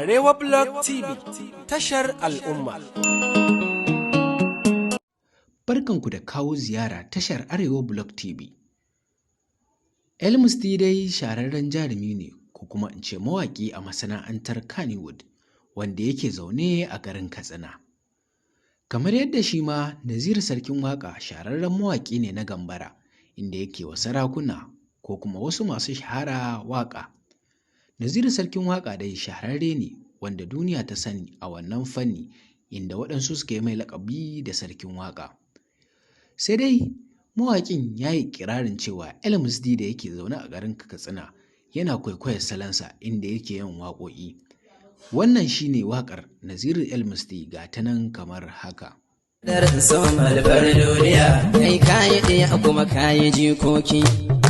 Arewa Blog TV, tashar al'umma. Barkanku da kawo ziyara tashar Arewa Blog TV. El Musti dai shahararren jarumi ne, ko kuma in ce mawaƙi, a masana'antar Kannywood, wanda yake zaune a garin Katsina. Kamar yadda shi ma Naziru Sarkin Waƙa shahararren mawaƙi ne na Gambara, inda yake wa sarakuna ko kuma wasu masu shahara waƙa. Naziru Sarkin Waƙa dai shahararre ne wanda duniya ta sani a wannan fanni, inda waɗansu suka yi mai laƙabi da Sarkin Waƙa. Sai dai mawaƙin ya yi iƙirarin cewa El Musdi da yake zaune a garin Katsina yana kwaikwayar salonsa inda yake yin waƙoƙi. Wannan shi ne waƙar Naziru El Musdi, ga ta nan kamar haka. Daren so malbar duniya. Kai kayi ɗaya kuma kayi jikoki.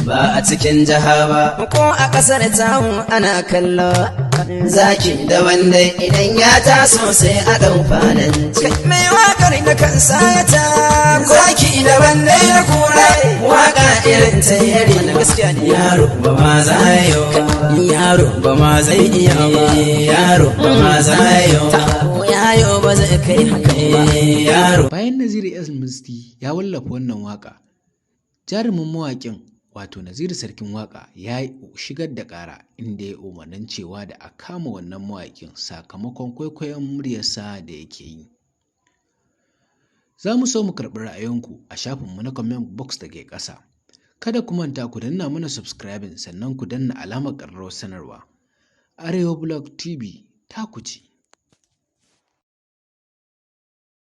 Ba a cikin jiha ba. Ko a ƙasar tamu ana kallo. Zaki da wanda idan ya taso sai a ɗau falanci. Mai waƙar da kansa ya ta. Zaki da wanda ya kura waka irin ta yari. Yaro ba ma za yo ba. Yaro ba ma zai iya ba. Yaro ba ma za yo ba. Yayo ba zai kai haka ba. Yaro. Bayan Naziru El Musti ya wallafa wannan waƙa, jarumin mawaƙin, wato Naziru Sarkin Waƙa, ya shigar da ƙara, inda ya umarnin cewa da a kama wannan mawaƙin sakamakon kwaikwayon muryarsa da yake yi. Za mu so mu karɓi ra'ayinku a shafinmu na comment box da ke ƙasa. Kada ku manta ku danna mana subscribing, sannan ku danna alamar ƙararrawar sanarwa. Arewa Blog TV ta ku ce.